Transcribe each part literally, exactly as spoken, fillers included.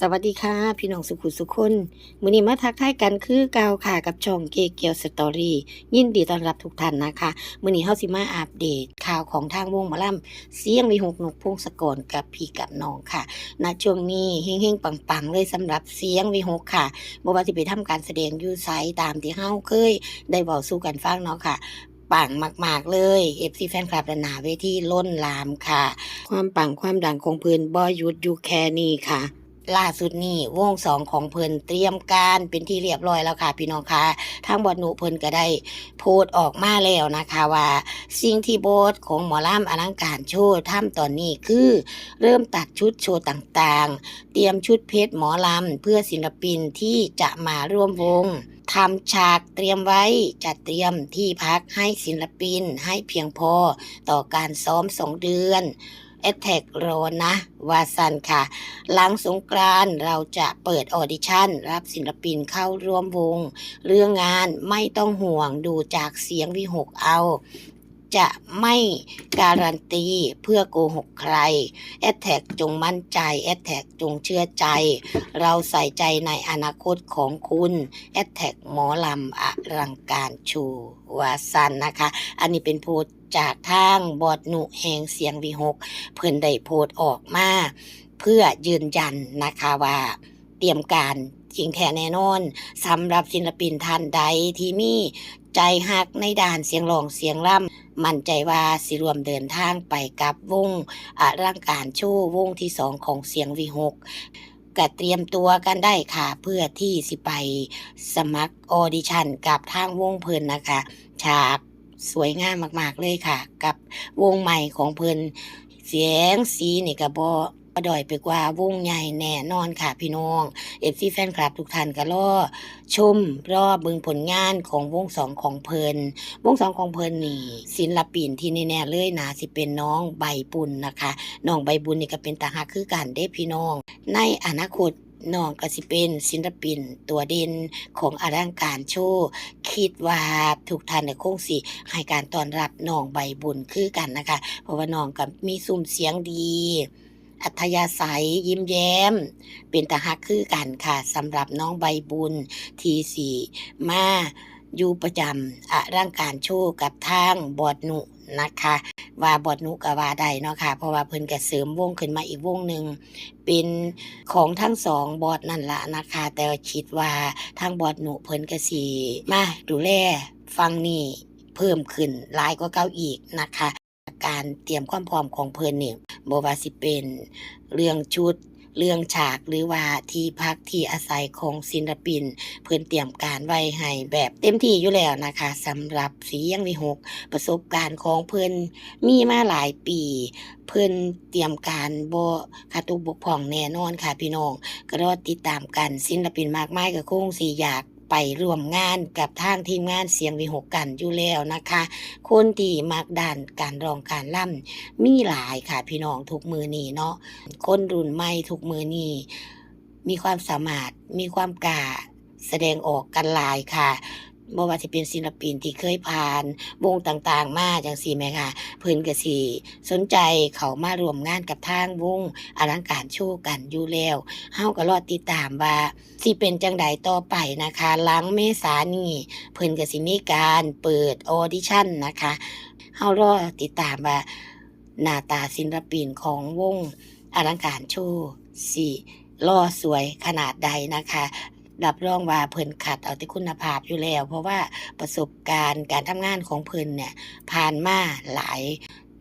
สวัสดีค่ะ พี่น้องสุขุสุคน มื้อนี้มาทักทายกันคือเก่าค่ะ กับช่องเกเกียวสตอรี่ ยินดีต้อนรับทุกท่านนะคะ มื้อนี้เฮาสิมาอัปเดตข่าวของทางวงหมอลำเสียงวิหก นกพงศกร กับพี่กับน้องค่ะ ณ ช่วงนี้เฮงๆ ปังๆ เลยสำหรับเสียงวิหกค่ะ บ่ว่าสิไปทำการแสดงอยู่ไส ตามที่เฮาเคยได้เว้าสู่กันฟังเนาะค่ะ ปังมากๆ เลย เอฟซี แฟนคลับด้านหน้าเวทีล้นหลามค่ะ ความปังความดังของเพิ่นบ่หยุดอยู่แค่นี้ค่ะ ล่าสุดนี้วงสองของเพิ่นเตรียมการเป็นที่เรียบร้อยแล้วค่ะพี่น้องค่ะ ทางบอสนุเพิ่นก็ได้โพสต์ออกมาแล้วนะคะว่า สิ่งที่บอสของหมอลำอลังการโชว์ทำตอนนี้คือ เริ่มตัดชุดโชว์ต่างๆ เตรียมชุดเพชรหมอลำเพื่อศิลปินที่จะมาร่วมวง ทำฉากเตรียมไว้ จัดเตรียมที่พักให้ศิลปินให้เพียงพอต่อการซ้อมสองเดือน แอดแท็กรอนะ ว่าซั่นค่ะ หลังสงกรานต์เราจะเปิดออดิชั่นรับศิลปินเข้าร่วมวง เรื่องงานไม่ต้องห่วง ดูจากเสียงวิหกเอา จะไม่การันตีเพื่อโกหกใคร แอดแท็กจงมั่นใจ แอดแท็กจงเชื่อใจ เราใส่ใจในอนาคตของคุณ แอดแท็กหมอลำอลังการโชว์ ว่าซั่นนะคะ อันนี้เป็นโพสต์จากทางบอสนุแห่งเสียงวิหก เพิ่นได้โพสต์ออกมาเพื่อยืนยันนะคะว่า เตรียมการจริงแท้แน่นอน สำหรับศิลปินท่านใดที่มีใจฮักในด้านเสียงร้องเสียงรำ มั่นใจว่าสิร่วมเดินทางไปกับวงอลังการโชว์วงที่สองของเสียงวิหก ก็เตรียมตัวกันได้ค่ะ เพื่อที่สิไปสมัครออดิชั่นกับทางวงเพิ่นนะคะ ฉากสวยงามมากๆ เลยค่ะ กับวงใหม่ของเพิ่น แสงสีนี่ก็บ่ บ่ด้อยไปกว่าวงใหญ่แน่นอนค่ะพี่น้อง เอฟซี แฟนคลับทุกท่านก็รอชม รอเบิ่งผลงานของวงสองของเพิ่น วงสองของเพิ่นนี่ ศิลปินที่แน่ๆ เลยน่าสิเป็นน้องใบบุญนะคะ น้องใบบุญนี่ก็เป็นตาฮักคือกันเด้พี่น้อง ในอนาคตน้องก็สิเป็นศิลปินตัวเด่นของอลังการโชว์ คิดว่าทุกท่านก็คงสิให้การต้อนรับน้องใบบุญคือกันนะคะ เพราะว่าน้องก็มีซุ้มเสียงดี อัธยาศัยยิ้มแย้ม เป็นตาฮักคือกันค่ะ สำหรับน้องใบบุญที่สิมาอยู่ประจำอลังการโชว์กับทางบอสนุนะคะ ว่าบอสนุก็ว่าได้เนาะค่ะ เพราะว่าเพิ่นก็เสริมวงขึ้นมาอีกวงหนึ่ง เป็นของทั้งสองบอสนั่นล่ะนะคะ แต่ว่าคิดว่าทางบอสนุเพิ่นก็สิมาดูแลฝั่งนี้เพิ่มขึ้นหลายกว่าเก่าอีกนะคะ การเตรียมความพร้อมของเพิ่นนี่ บ่ว่าสิเป็นเรื่องชุด เรื่องฉาก หรือว่าที่พักที่อาศัยของศิลปิน เพิ่นเตรียมการไว้ให้แบบเต็มที่อยู่แล้วนะคะ สำหรับเสียงวิหก ประสบการณ์ของเพิ่นมีมาหลายปี เพิ่นเตรียมการบ่ขาดตกบกพร่องแน่นอนค่ะพี่น้อง ก็รอติดตามกัน ศิลปินมากมายก็คงสิอยากไปร่วมงานกับทางทีมงานเสียงวิหกกันอยู่แล้วนะคะ คนที่มักด้านการร้องการรำมีหลายค่ะพี่น้อง ทุกมื้อนี้เนาะ คนรุ่นใหม่ทุกมื้อนี้มีความสามารถ มีความกล้าแสดงออกกันหลายค่ะ บ่ว่าสิเป็นศิลปินที่เคยผ่านวงต่างๆมาจั่งซี้แหมค่ะ เพิ่นก็สิสนใจเข้ามาร่วมงานกับทางวงอลังการโชว์กันอยู่แล้ว เฮาก็รอติดตามว่าสิเป็นจั่งใดต่อไปนะคะ หลังเมษานี้เพิ่นก็สิมีการเปิดออดิชั่นนะคะ เฮารอติดตามว่าหน้าตาศิลปินของวงอลังการโชว์สิหล่อสวยขนาดใดนะคะ รับรองว่าเพิ่นคัดเอาแต่คุณภาพอยู่แล้ว เพราะว่าประสบการณ์การทำงานของเพิ่นเนี่ย ผ่านมาหลาย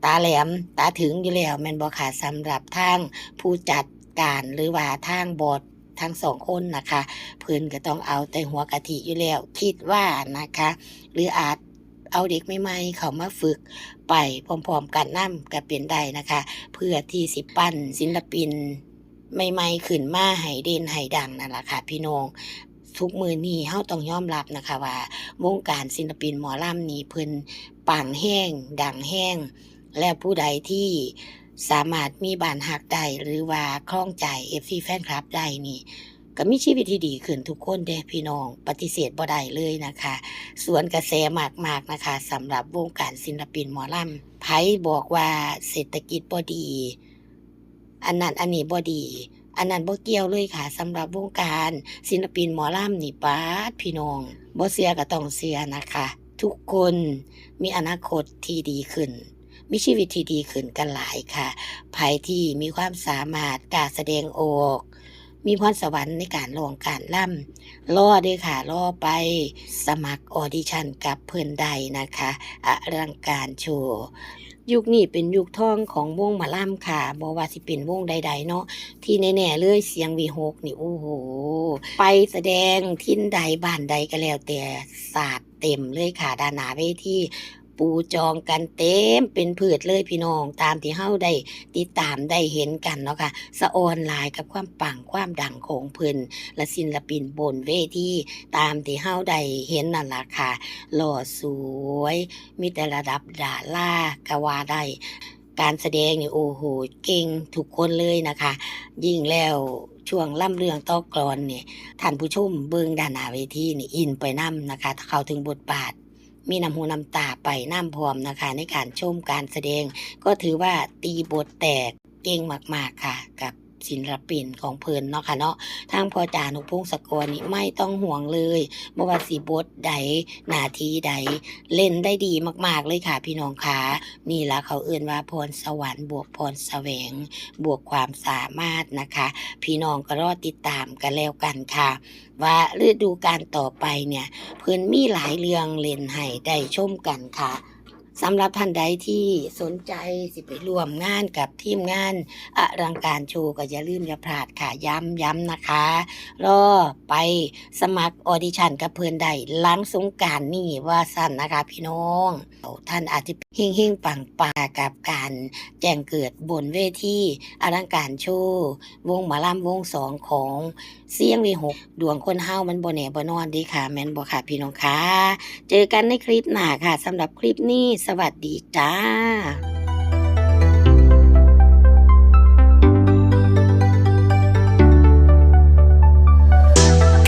ตาแหลมตาถึงอยู่แล้วแม่นบ่คะ สำหรับทางผู้จัดการหรือว่าทางบอสทั้งสองคนนะคะ เพิ่นก็ต้องเอาแต่หัวกะทิอยู่แล้ว คิดว่านะคะ หรืออาจเอาเด็กใหม่ๆเข้ามาฝึกไปพร้อมๆกันนำก็เป็นได้นะคะ เพื่อที่สิปั้นศิลปินใหม่ๆขึ้นมาให้เด่นให้ดังนั่นล่ะค่ะพี่น้อง ทุกมื้อนี้เฮาต้องยอมรับนะคะว่าวงการศิลปินหมอลำนี่เพิ่นปังแฮง ดังแฮง และผู้ใดที่สามารถมีบ้านฮักได้ หรือว่าครองใจเอฟซีแฟนคลับได้นี่ ก็มีชีวิตที่ดีขึ้นทุกคนเด้พี่น้อง ปฏิเสธบ่ได้เลยนะคะ สวนกระแสมากๆนะคะ สำหรับวงการศิลปินหมอลำ ไผบอกว่าเศรษฐกิจบ่ดี อันนั้นอันนี้บ่ดี อันนั้นบ่เกี่ยวเลยค่ะ สำหรับวงการศิลปินหมอลำนี่ ป๊าด พี่น้อง บ่เชื่อก็ต้องเชื่อนะคะ ทุกคนมีอนาคตที่ดีขึ้น มีชีวิตที่ดีขึ้นกันหลายค่ะ ไผที่มีความสามารถ กล้าแสดงออก มีพรสวรรค์ในการร้องการรำ รอเด้อค่ะ รอไปสมัครออดิชั่นกับเพิ่นได้นะคะ อลังการโชว์ ยุคนี้เป็นยุคทองของวงหมอลำค่ะ บ่ว่าสิเป็นวงใดๆเนาะ ที่แน่ๆเลย เสียงวิหคนี่ โอ้โห ไปแสดงถิ่นใดบ้านใดก็แล้วแต่ สาดเต็มเลยค่ะ ด้านหน้าเวที ปูจองกันเต็มเป็นพืชเลยพี่น้อง ตามที่เฮาได้ติดตามได้เห็นกันเนาะค่ะ สะออนหลายกับความปังความดังของเพิ่น และศิลปินบนเวที ตามที่เฮาได้เห็นนั่นล่ะค่ะ หล่อสวย มีแต่ระดับดาราก็ว่าได้ การแสดงนี่ โอ้โห เก่งทุกคนเลยนะคะ ยิ่งแล้วช่วงลำเรื่องต่อกลอนนี่ ท่านผู้ชมเบิ่งด้านหน้าเวทีนี่อินไปนำนะคะ เข้าถึงบทบาท มีน้ำหูน้ำตาไปนำพร้อมนะคะ ในการชมการแสดง ก็ถือว่าตีบทแตกเก่งมากๆค่ะ กับศิลปินของเพิ่นเนาะค่ะเนาะ ทางพ่อจ๋า นุพงศกรนี่ไม่ต้องห่วงเลย บ่ว่าสิบทใด หน้าที่ใด เล่นได้ดีมากๆเลยค่ะพี่น้องค่ะ นี่ล่ะเขาเอิ้นว่าพรสวรรค์บวกพรแสวง บวกความสามารถนะคะ พี่น้องก็รอติดตามกันแล้วกันค่ะ ว่าฤดูกาลต่อไปเนี่ย เพิ่นมีหลายเรื่องเล่นให้ได้ชมกันค่ะ สำหรับท่านใดที่สนใจสิไปร่วมงานกับทีมงานอลังการโชว์ ก็อย่าลืมอย่าพลาดค่ะ ย้ำๆนะคะ รอไปสมัครออดิชั่นกับเพิ่นได้หลังสงกรานต์นี้ว่าซั่นนะคะพี่น้อง ท่านอาจจะเฮงๆปังๆกับการแจ้งเกิดบนเวทีอลังการโชว์ วงหมอลำวงสองของเสียงวิหค ดวงคนเฮามันบ่แน่บ่นอนเด้ค่ะ แม่นบ่ค่ะพี่น้องคะ เจอกันในคลิปหน้าค่ะ สำหรับคลิปนี้ สวัสดีจ้า